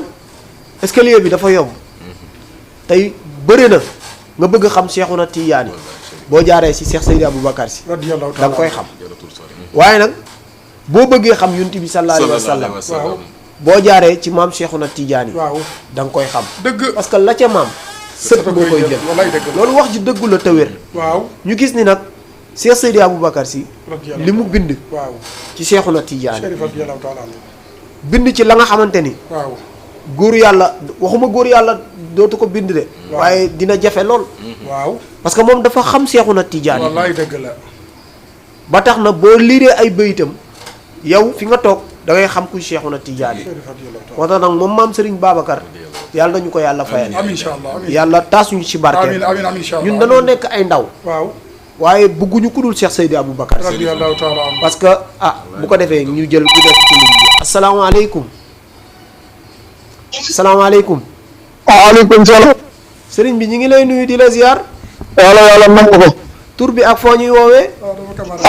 escalier bi dafa yomb. tey bëri na nga bëgg xam Cheikhouna Tidiane boo jaaree si Cheikh Seydi Aboubacar si. radiyallahu da taala nga koy xam. waaye nag boo bëggee xam yonent bi sallallahu alayhi wa sallam waaw boo jaaree ci maam Cheikhouna Tidiane waaw da nga koy xam dëgg parce que la ca maam sët boo koy jël wallaay dëgg la loolu wax ji dëggu la te wér waaw ñu gis ni nag Cheikh Seydi Aboubacar Sy li mu bind waaw ci Cheikhouna Tidiane Chérif radiyallahu taala anhu bind ci la nga xamante ni waaw góor yàlla waxuma góor yàlla dootu ko bind de waaye dina jafe lool waaw parce que moom dafa xam Cheikhouna Tidiane wallaay dëgg la ba tax na boo liiree ay bëyitam yow fi nga toog da ngay xam kuy Cheikhouna Tidiane Chérif radiyallahu taala moo tax nag moom maam Serigne Babacar yàlla nañu ko yàlla fayal amiin insha allah amiin yàlla taas ñu ci barke amiin amiin amiin insha allah ñun danoo nekk ay ndaw waaw waaye bëgguñu ku dul Cheikh Seydi Aboubacar Sy radiyallahu taala anhu parce que bu ko defee ñu jël ku def ci ligne bi asalaamaaleykum asalaamaaleykum waaleykum salaam. sëriñ bi ñu ngi lay nuyu di la ziar yàlla nangu ko. tur bi ak foo ñuy woowee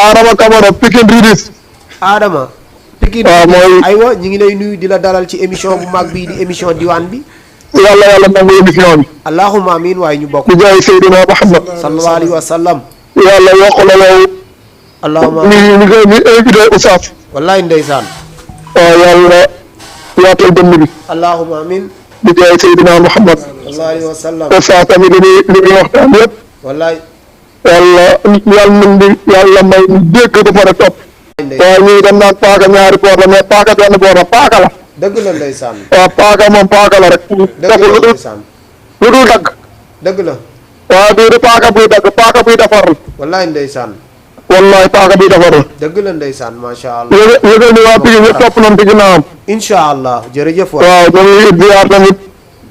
Adama Camara Pikine Ridis. Adama Pikine waaw mooy. aywa ñu ngi lay nuyu di la dalal ci émission bu mag bii di émission diwaan bi yàlla nangu émission bi. allahumma amin waaye ñu bokk di jaay Seydina Muhammad. sallallahu alayhi wa sallam yàlla yokk la yow. allahumma ñu invité Oustaz. wallahi ndeysaan waaw yàlla yaatal dënn bi. allahumma amin di jaay Seydina Muhammad. sallallahu alayhi wa sallam Oustaz tamit li muy waxtaan yëpp. wallahi yàlla may ñu dégg ba pare topp. waaye ñii dañ naan paaka ñaari boor la mais paaka benn boor la paaka la. dëgg la ndeysaan waaw paaka moom paaka la rek. dëgg la ndeysaan lu dul dagg. dëgg la waaw bii du paaka buy dagg paaka buy defar la. wallahi ndeysaan wallaay paaka buy defar la. dëgg la ndeysaan macha allah yëgal ni waa Pikine ñëpp topp nañ ci ginnaawam. incha allah jërëjëf waay waaw ñu ngi ziar tamit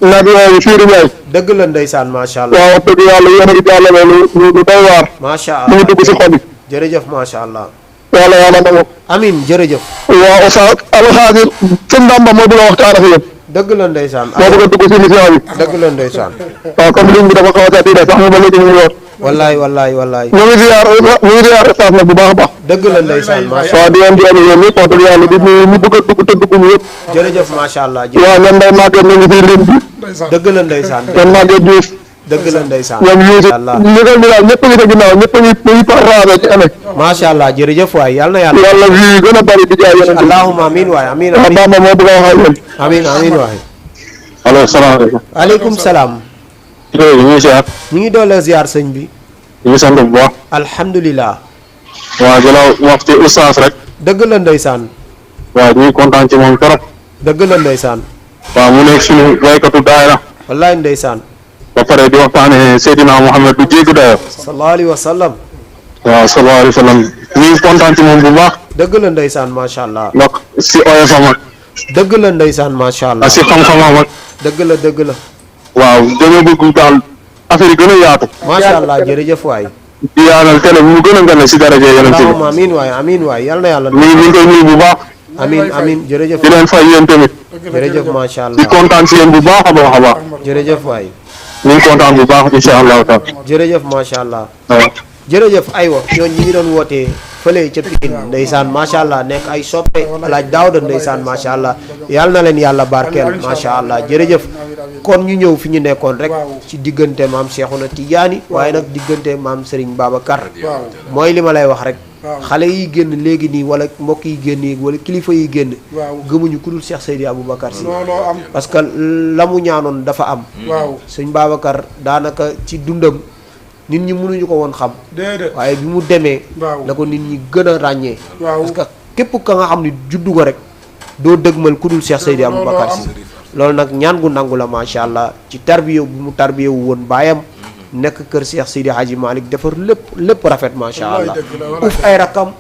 nag yooyu Fiiri Ndiaye. dëgg la ndeysaan macha allah waaw wax dëgg yàlla yéen a ngi jàllale lu doy waar. macha mu allah ngi dugg si xol yi. jërëjëf macha allah yàlla nangu. amin jërëjëf waaw Oustaz Alxaadir sëñ Ndamba moo bëgg a waxtaan ak yéen. dëgg la ndeysaan moo bëgg a dugg si émission bi. dëgg la ndeysaan waaw comme ligne bi dafa xaw a tati de sax nga ba léegi ñu ngi yor. wallaay wallaay wallaay ñu ngi ziar Oustaz nag bu baax a baax. dëgg la ndeysaan macha waaw di leen jërëjëf yéen ñëpp wax dëgg yàlla di nuyu ñu bëgg a dugg te dugg ñu yëpp. jërëjëf macha allah waaw ñoom day màgget ñu ngi fii ligne bi. dëgg la ndeysaan ñoom màgget Diouf. dëgg la ndeysaan ñoom Youssou ñëgal ni daal ñëpp a ngi sa ginnaaw ñëpp a ngi parravé ci amee. macha allah jërëjëf waay yal na yàlla yàlla fii gën a bari di jaay yeneen. allahumma amin waay amin waaw amin Bamba moo bëgg a wax ak yéen. amin amin waay allo salaamaaleykum. aleykum salaam ñu ngi ziar. ñu ngi doole ziar sëñ bi ñu ngi sant bu baax. alhamdulilah waaw di la wax ci Oustaz rek. dëgg la ndeysaan waaw ñu ngi kontaan ci moom trop. dëgg la ndeysaan waaw mu nekk suñu waykatu daayira. wallaay ndeysaan ba pare di waxtaane Seydina Mohamed du jéggi dayoo. sallallahu alayhi wa sallam waaw sallallahu alayhi wa sallam ñu ngi kontaan ci moom bu baax. dëgg la ndeysaan macha allah ndax si oyofam ak dëgg la ndeysaan macha allah si xam-xamam ak. dëgg la waaw dañoo bëgg daal affaire yi gën a yaatu. macha allah jërëjëf waay di yaanal télé mu gën a ngane si daraja yeneen ci allahumma amin waay amin waay yal na yàlla ñu ngi koy nuyu bu baax. amin amin jërëjëf di leen fay yéen tamit. jërëjëf macha di allah kontaan si yéen bu baax a baax a baax. jërëjëf waay ñu ngi kontaan bu baax incha allahu taala. jërëjëf macha allah waaw. jërëjëf aywa ñooñu ñi ngi doon wootee fële ca Pikine ndeysaan macha allah nekk ay soppe alaaj Daawda ndeysaan macha allah yal na leen yàlla barkeel macha allah jërëjëf kon ñu ñëw fi ñu nekkoon rek ci diggante maam Cheikhouna Tidiane waaye nag diggante maam Serigne Babacar mooy li ma lay wax rek xale yi génn léegi nii wala mbokk yi génn yi wala kilifa yi génn gëmuñu ku dul Cheikh Seydi Aboubacar Sy looloo am parce que la mu ñaanoon dafa am waaw sëñ Babacar daanaka ci dundam nit ñi mënuñu ko woon xam déedéet waaye bi mu demee waaw la ko nit ñi gën a ràññee waaw parce que képp ka nga xam ni juddu ko rek doo dëgmal ku dul Cheikh Seydi Aboubacar Sy loolu nag ñaan gu nangu la macha allah ci tarbiya bu mu tarbiya wu woon baayam nekk kër Cheikh Seydi Hadji Malick defar lépp rafet macha allah uf ay rakkam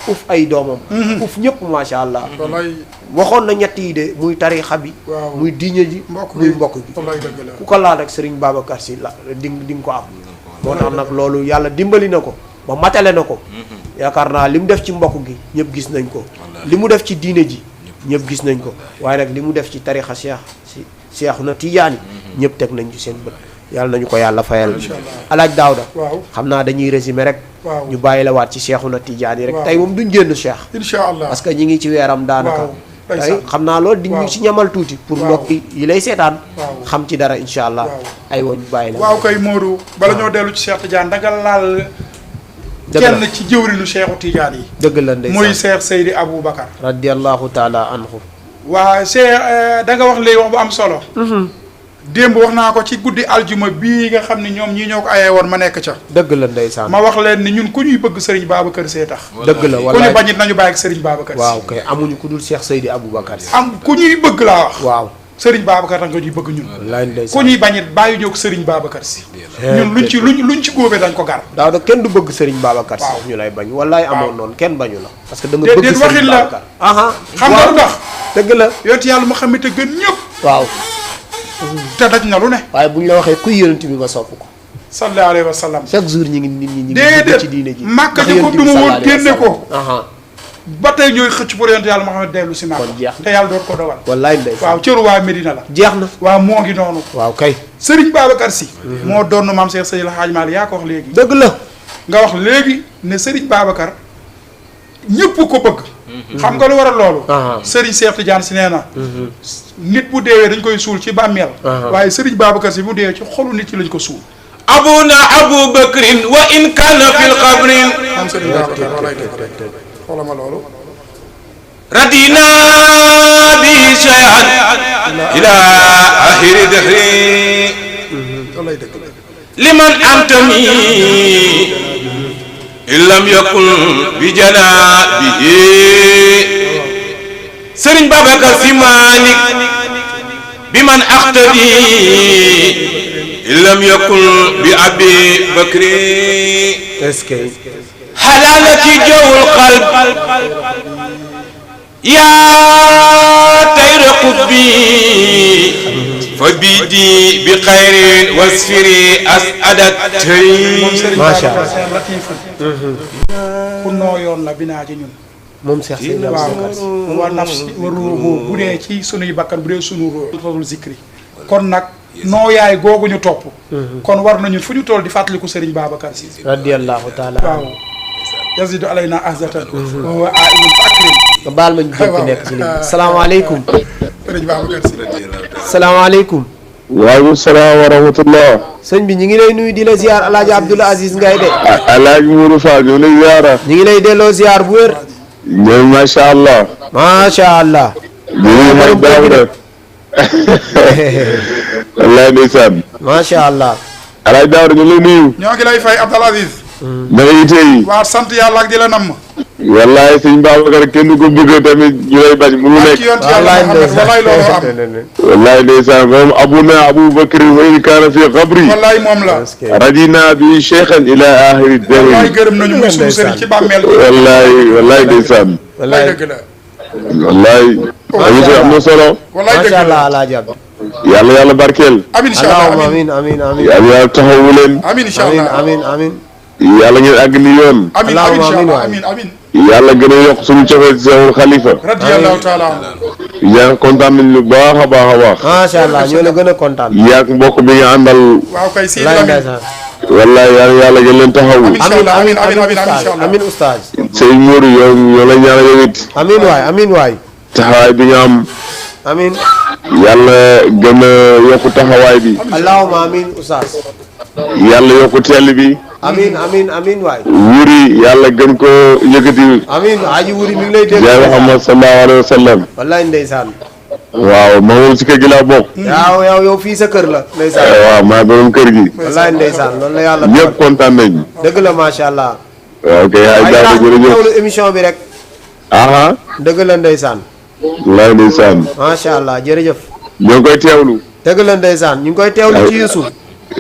uf ay doomam uf ñëpp macha allah waxoon na ñett yi de muy tarixa bi muy diine ji muy mbokk gi ku ko laal rek Serigne Babacar Sy la di nga ko am moo tax nag loolu yàlla dimbali na ko ba matale na ko yaakaar naa li mu def ci mbokk gi ñëpp gis nañ ko li mu def ci diine ji ñëpp gis nañ ko waaye nag li mu def ci tarixa Cheikhouna Tidiane ñëpp teg nañ ci seen bët yàlla nañu ko yàlla fayal alaaj Daawda xam naa dañuy résumé rek ñu bàyyi la waat ci Cheikhouna Tidiane yi rek tey moom duñ génn Cheikh incha allah parce que ñi ngi ci weeram daanaka tey xam naa loolu di ñu ci ñamal tuuti pour mbokk yi lay seetaan xam ci dara incha allah ay woon ñu bàyyi la waaw kay Modou bala ñoo dellu ci Cheikh Tidiane danga laal kenn ci jëwrinu Cheikhu Tidiane yi. dëgg la ndeysaan muy Cheikh Seydi Aboubacar. radiyallahu taala anhu. waa Cheikh da nga wax léegi wax bu am solo. démb wax naa ko ci guddi aljuma bii nga xam ne ñoom ñii ñoo ko ayee woon ma nekk ca. dëgg la ndeysaan. ma wax leen ni ñun ku ñuy bëgg Serigne Babacar Sy tax. dëgg la ku wallaay ñu bañit nañu bàyyi ak Serigne Babacar Sy. waaw kay amuñu ku dul Cheikh Seydi Aboubacar Sy. am ku ñuy bëgg laa wax. waaw Serigne Babacar tax nga ñuy bëgg ñun. wallaay ndeysaan ku ñuy bañit bàyyi ñoo ko Serigne Babacar Sy. ñun luñ ci góobee dañ ko gar. daaw da kenn du bëgg Serigne Babacar Sy. waaw ñu lay bañ wallaay amoon noonu kenn bañu la. parce que da nga déedéet bëgg waxin Serigne la. Babacar. aha xam nga lu tax. dëgg la. yonent yàlla mu xam te gën ñëpp. waaw. te daj na lu ne. waaye bu ñu la waxee kuy yonent bi nga sopp ko. sallallahu alayhi wa sallam. chaque jour ñi ngi nit ñi ngi déedéet ci diine ji. màkka ndax ji ko yonent bi duma woon sallallahu alayhi wa génne ko. sallam. aha ba tey ñooy xëcc pour yonent yàlla Muhammad dellu si màkka. kon jeex na te yàlla doot ko dogal. wallaay ndeysaan waaw cëru waa Medina la. jeex na. waaw moo ngi noonu. waaw kay. Serigne Babacar Sy. moo doon maam Cheikh Seydil Hadji Malick yaa ko wax léegi. dëgg la. nga wax léegi ne Serigne Babacar ñëpp ko bëgg. xam nga lu waral loolu. Serigne Cheikh Tidiane Sy nee na. nit bu deewee dañ koy suul ci bàmmeel. waaye Serigne Babacar Sy bu deewee ci xolu nit ci lañ ko suul. abuna Abu Bakrin wa in kana fil qabrin. maam Serigne Babacar walaay dëgg xoolal ma loolu. radina bi shay'an ila akhiri dahri walaay dëgg liman antami illam yakun bi janabihi Serigne Babacar Sy Malick bi man aqtadi illam yakun bi Abi Bakri est-ce que. halalati jawul qalb ya tayra qubbi fa bidi bi xayrin wasfiri asadat moom Serigne Macha Babacar Allah. Sy latif ku nooyoon la binaa ci ñun. moom Cheikh Seydi waaw Aboubacar Sy. wa nafsi wa ruuhu bu dee ci sunuy bakkan bu dee sunu ruuxul zikri kon nag noo yaay googu ñu topp. kon war nañu fu ñu toll di fàttaliku Serigne Babacar Sy. radiyallahu taala. waaw yazidu alayna ahzatan wa huwa a'imun fa akrim. nga baal ma ñu jël nekk ci ligne bi. salaamaaleykum. Serigne Babacar Sy. salaamaaleykum. waaleykum salaam wa rahmatullah. sëñ bi ñu ngi lay nuyu di la ziar El Hadj Abdoul Aziz Ngaye de. Alaaji Mourou Fall ñu ngi lay ziara. ñu ngi lay delloo ziar bu wér. ñoom macha allah. macha allah. ñu ngi daaw de. wallaay ndeysaan. macha allah. Alaaji Daawda ñu ngi lay nuyu. ñoo ngi lay fay Abdoul Aziz. na nga yite yi. waaw sant yàlla ak di la namm. wallaay sëñ Babacar kenn du ko bëgg tamit ñu lay bañ mënu ak nekk. ci yonent yàlla Muhammad wallaay loolu am. wallaay ndeysaan moom abuna Abu Bakri wa in kaana fi qabri. wallaay moom la. radina bi cheikhan ila ahiri wallaay dahri. gërëm nañu muy sunu sëriñ ci bàmmeel. wallaay ndeysaan. wallaay dëgg la. wallaay. émission am na solo. wallaay dëgg macha allah la. El Hadj Abdou. yàlla barkeel. amiin incha allah allahumma amiin. amiin amiin amiin. yàlla taxawu leen. amiin incha amiin allah. amiin amiin. yàlla ngeen àgg ni yoon. amiin amiin Allahumma incha allah amiin amiin amiin. yàlla gën a yokk suñu cofeel ci Seexul Xalifa. radiyallahu taala. yaa kontaan nañ lu baax a baax a baax. macha allah ñoo la gën a kontaan. yaak mbokk bi nga àndal. waaw kay si laay Lamine. ndeysaan. wallaay yàlla gën leen taxawu. Amiin. amiin amiin amiin, amiin amiin, oustaz amiin, amiin oustaz. Sëñ Mourou yow la ñaanal yow it. amiin waay amiin waay. taxawaay bi nga am. amiin. yàlla gën a yokk taxawaay bi. allahumma amiin oustaz. yàlla yokk teel bi. amiin amiin amiin waay. wuri yàlla gën ko yëkkati. amiin aji wuri mi ngi lay dégg. yaa Muhammad sallallahu alayhi wa sallam. wallaay ndeysaan. waaw ma moom si kër gi laa bokk. yow fii sa kër la. ndeysaan. waaw maa borom kër gi. wallaay ndeysaan loolu la yàlla. ñëpp kontaan nañ. dëgg la macha allah. waaw kay ay waaye jaajëf daal jërëjëf. teewlu émission bi rek. aha dëgg la ndeysaan. lay ndeysaan. macha allah jërëjëf. ñoo ngi koy teewlu. dëgg la ndeysaan ñu ngi koy teewlu ci Youssou.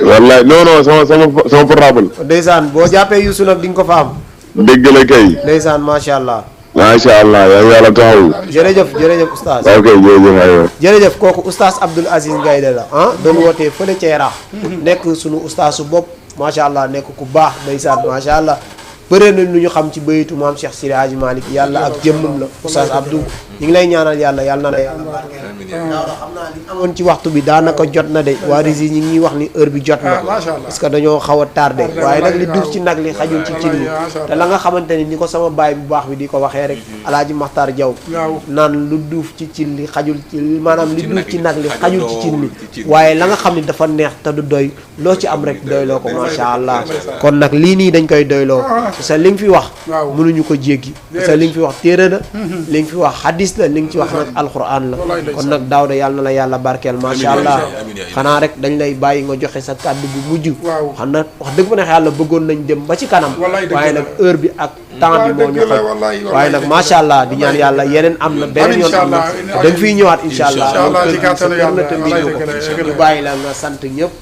wallaay non sama portable. ndeysaan boo jàppee Youssou nag di nga ko fa am. dégg la kay. ndeysaan macha allah. macha allah yàlla taxaw. jërëjëf oustaz. ok jërëjëf aywa. jërëjëf kooku oustaz Abdoul Aziz Ngaye la doon wootee fële ca Yaraax nekk sunu oustaz su bopp macha allah nekk ku baax ndeysaan macha allah bëre nañ lu ñu xam ci bayitu maam Cheikh Sidi Hadji Malick yàlla ak jëmmam la oustaz Abdou ñu ngi lay ñaanal yàlla na la yàlla barkeel. waaw xam naa li amoon ci waxtu bi daanaka jot na de waa Rési ñi ngi wax ni heure bi jot na parce que dañoo xaw a tardé waaye nag li duuf ci nag li xajul ci cin li te la nga xamante ni ko sama baay bu baax bi di ko waxee rek Alaaji Maxtaar Jaw naan lu duuf ci cin li xajul ci maanaam li duuf ci nag li xajul ci cin li waaye la nga xam ne dafa neex te du doy loo ci am rek doyloo ko macha allah kon nag lii nii dañ koy doyloo parce que li nga fi wax waaw mënuñu ko jéggi parce que li nga fi wax téere la li nga fi wax hadis la li nga ci wax nag alquran la kon nag Daouda yàlla na la yàlla barkeel macha allah xanaa rek dañ lay bàyyi nga joxe sa kàddu bu mujj xam na wax dëgg fa neex yàlla bëggoon nañ dem ba ci kanam waaye nag heure bi ak temps bi moo ñu xoj waaye nag macha allah di ñaan yàlla yeneen am na beneen yoon am na da nga fiy ñëwaat incha allah ñu bàyyi la nga sant ñëpp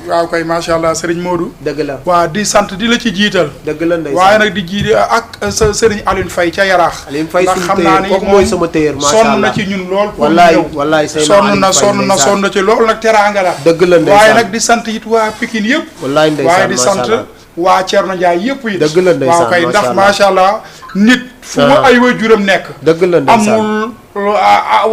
waaw kay macha allah Serigne Modou dëgg la waaw di sant di la ci jiital dëgg la ndeysaan waaye nag di jiite ak sa Serigne Alioune Faye ca Yaraax Alioune Faye ndax xam naa ni kooku mooy sama téyeer macha allah sonn na ci ñun lool pour wallaay ñëw wallaay sonn na ci lool nag teraanga la dëgg la ndeysaan waaye nag di sant it waa Pikine yëpp wallaay ndeysaan waaye di sant waa Thierno Ndiaye yëpp it dëgg la ndeysaan waaw kay ndax macha allah nit fu mu ay waajuram nekk dëgg la ndeysaan amul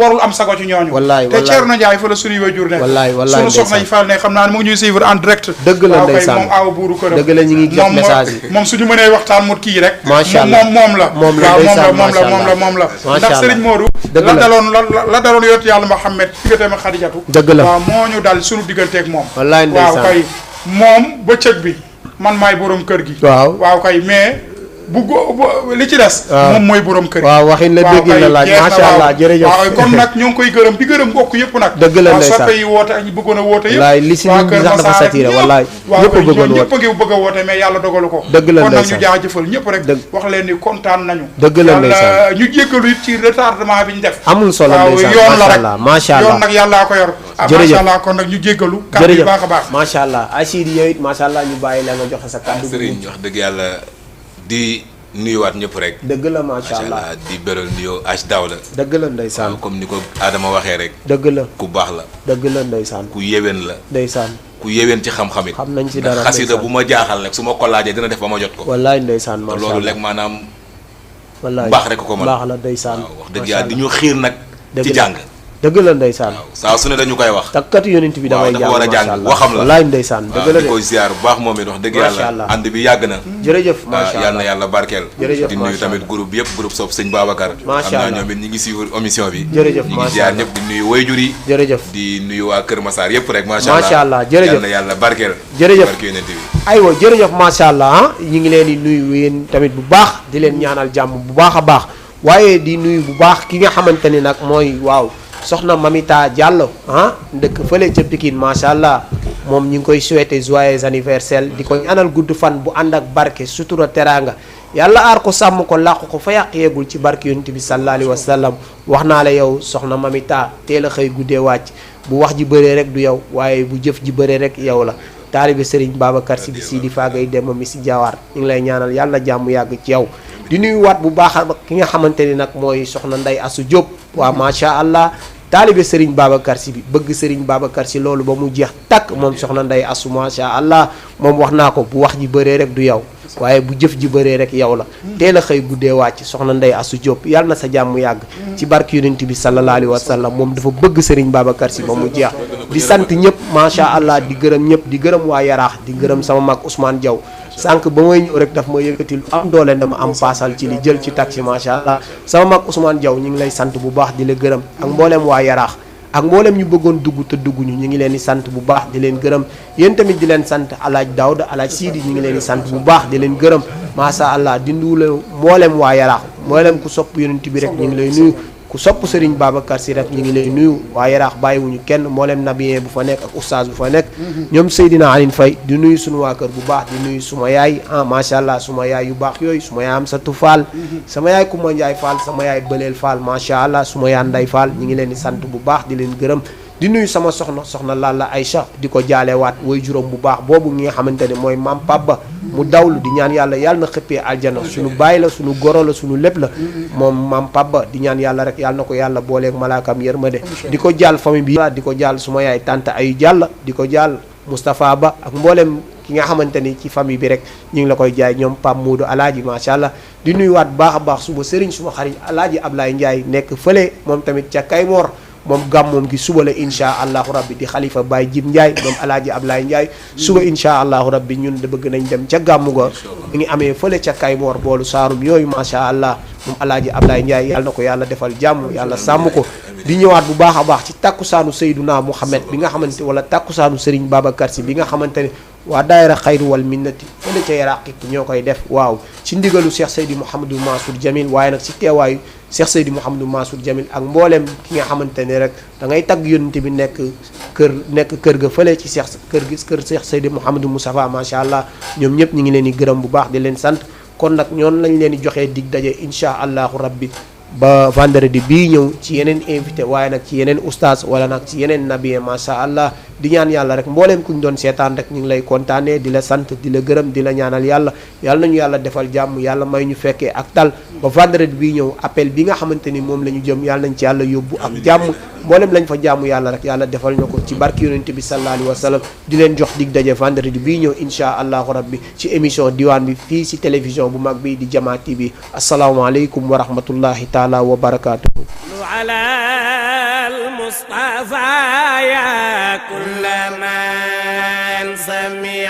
warul am sago ci ñooñu wallaay te Thierno Ndiaye fa la suñuy waajur nekk wallaay suñu soxna yi fal ne xam naa ne mu ngi ñuy suivre en direct dëgg la ndeysaan moom awa buuru këram dëgg la ñu ngi jot message yi moom suñu mënee waxtaan mu kii rek macha allah moom la moom la ndax Serigne Modou la daloon yonent yàlla Muhammad digganteem ak Xadijatu dëgg la waaw moo ñu dal suñu digganteeg moom wallaay ndeysaan waaw kay moom bëccëg bi man maay borom kër gi waaw kay mais bu li ci des moom mooy borom kër gi waaw waxin la dégg la laaj macha allah jërëjëf waaw kon nag ñoo ngi koy gërëm di gërëm mbokk yëpp nag dëgg la ndeysaan soppe yi woote ak ñi bëggoon a woote yëpp wallaay li si nit ñi sax dafa satiré wallaay ñëpp a bëggoon ñëpp a ngi bëgg a woote mais yàlla dogalu ko dëgg la kon nag ndeysaan ñu jaajëfal ñëpp rek wax leen ni kontaan nañu dëgg la ndeysaan ñu jéggalu it ci retardement bi ñu def amul solo ndeysaan yoon la rek macha allah yoon nag yàllaa ko yor jërëjëf macha allah kon nag ñu jéggalu kàddu yi baax a baax macha allah Asidi yow it macha allah ñu bàyyi la nga joxe sa kàddu Serigne wax dëgg yàlla di nuyuwaat ñëpp rek dëgg la macha allah di beral nuyoo Daouda dëgg la ndeysaan comme ni ko Adama waxee rek dëgg la ku baax la dëgg la ndeysaan ku yéwén la ndeysaan ku yéwén ci xam-xam it xam nañ ci dara xasida bu ma jaaxal rek su ma ko laajee dina def ba ma jot ko wallaay ndeysaan macha allah loolu rek maanaam wallaay baax rek ko mën baax la ndeysaan wax dëgg yàlla di ñu xiir nag ci jàng dëgg la ndeysaan saa su ne dañu koy wax takkat yonent bi damay dafa war a jàng waxam la wallaay ndeysaan dëgg la de di koy ziar bu baax moom it wax dëgg yàlla ànd bi yàgg na jërëjëf macha allah yàlla na yàlla barkeel jërëjëf di nuyu tamit groupe bi yëpp groupe sopp sëñ Babacar macha allah xam naa ñoom it ñi ngi suivre émission bi jërëjëf ñi ngi ziar ñëpp di nuyu wayjur yi jërëjëf di nuyu waa Kër Massar yëpp rek macha allah jërëjëf yàlla na yàlla barkeel jërëjëf barke yonent bi aywa jërëjëf macha allah ñi ngi leen di nuyu yéen tamit bu baax di leen ñaanal jàmm bu baax a baax waaye di nuyu bu baax ki nga xamante ni nag mooy waaw soxna Mamita Diallo dëkk fële ca Pikine macha allah moom ñu ngi koy souhaiter joyeux anniversaire di ko ñaanal gudd fan bu ànd ak barke sutura teraanga yàlla aar ko sàmm ko làqu ko fa yàq yeegul ci barke yonent bi sallallahu alayhi wa sallam wax naa la yow soxna Mamita teel a xëy guddee wàcc bu wax ji bëree rek du yow waaye bu jëf ji bëree rek yow la taalibe Serigne Babacar Sy di Sidi Fagay Demba mi si Jawar ñu ngi lay ñaanal yàlla na jàmm yàgg ci yow di nuyuwaat bu baax ki nga xamante ni nag mooy soxna Ndey Asu Diop waa macha allah taalibe Serigne Babacar Sy bi bëgg Serigne Babacar Sy loolu ba mu jeex takk moom soxna Ndey Asu macha allah moom wax naa ko bu wax ji bëree rek du yow waaye bu jëf ji bëree rek yow la teel a xëy guddee wàcc soxna Ndey Asu Diop yàlla na sa jàmm yàgg ci barke yonent bi sallallahu alayhi wa sallam moom dafa bëgg Serigne Babacar Sy ba mu jeex di sant ñëpp macha allah di gërëm ñëpp di gërëm waa Yaraax di gërëm sama mag Ousmane Diaw sànq ba may ñëw rek daf ma yëkkati lu am doole dama am paasal ci li jël ci taxi macha allah sama mag Ousmane Diaw ñu ngi lay sant bu baax di la gërëm ak mboolem waa Yaraax ak mboolem ñu bëggoon dugg te dugguñu ñu ngi leen di sant bu baax di leen gërëm yéen tamit di leen sant alaaj Daouda alaaj Sidi ñu ngi leen di sant bu baax di leen gërëm macha allah di nuyu mboolem waa Yaraax mboolem ku sopp yonent bi rek ñu ngi lay nuyu ku sopp Serigne Babacar Sy rek ñu ngi lay nuyu waa Yaraax bàyyiwuñu kenn mboolem nabiyee bu fa nekk ak oustaz bu fa nekk ñoom Seydina Aline Faye di nuyu suñu waa kër bu baax di nuyu suma yaay macha allah suma yaay yu baax yooyu suma yaay am satu Fall sama yaay Kumba Njaay Fall sama yaay Bëleel Fall macha allah suma yaay Nday Fall ñu ngi leen di sant bu baax di leen gërëm di nuyu sama soxna Lalla Aïcha di ko jaalewaat way juróom bu baax boobu ngi nga xamante ne mooy maam Pabba mu dawlu di ñaan yàlla yàlla na xëppee aljana suñu bàyyi la suñu goro la suñu lépp la moom maam Pabba di ñaan yàlla rek yàlla na ko yàlla booleeg malaakam yërmande di ko jàll famille bi di ko jàll suma yaay tante ayu jàll di ko jàll Moustapha Ba ak mboolem ki nga xamante ni ci famille bi rek ñu ngi la koy jaay ñoom Pam Moodu alaaji macha allah di nuyuwaat baax a baax suba sëriñ suma xarit alaaji Ablaye Ndiaye nekk fële moom tamit ca Kaymoor moom gàmmoom gi suba la insha allahu rabbi di xalifa Baye Jib Ndiaye moom alaaji Ablaye Ndiaye suba insha allahu rabbi ñun de bëgg nañ dem ca gàmmu ga mi ngi amee fële ca Kaymoor boolu saarum yooyu macha allah moom alaaji Ablaye Ndiaye yàlla na ko yàlla defal jàmm yàlla sàmm ko di ñëwaat bu baax a baax ci takkusaanu Seyduna Muhammad bi nga xamante wala takkusaanu Serigne Babacar Sy bi nga xamante ne waa daayira xayru wal minnati fële ca Yaraaqiq ñoo koy def waaw ci ndigalu Cheikh Seydi Mouhamadou Mansour Jamil waaye nag ci teewaayu Cheikh Seydi Mouhamadou Mansour Jamil ak mbooleem ki nga xamante ne rek da ngay tagg yonent bi nekk kër ga fële ci kër Cheikh Seydi Mouhamadou Moustapha macha allah ñoom ñëpp ñu ngi leen di gërëm bu baax di leen sant kon nag ñoon lañ leen di joxee dig daje incha allahu rabbi ba vendredi bii ñëw ci yeneen invité waaye nag ci yeneen oustaz wala nag ci yeneen nabiye macha allah di ñaan yàlla rek mbooleem ku ñu doon seetaan rek ñu ngi lay kontaanee di la sant di la gërëm di la ñaanal yàlla nañu yàlla defal jàmm yàlla may ñu fekkee ak tal ba vendredi bii ñëw appel bi nga xamante ni moom la ñu jëm yàlla nañ ci yàlla yóbbu ak jàmm mbooleem lañ fa jàmm yàlla rek yàlla defal ñu ko ci barki yonent bi sallallahu alayhi wa sallam di leen jox dig daje vendredi bii ñëw insha allahu rabbi ci émission diwaan bi fii si télévision bu mag bi di Jama TV asalaamaaleykum wa rahmatullahi taala wa barakatuhu على المصطفى يا كل من سمع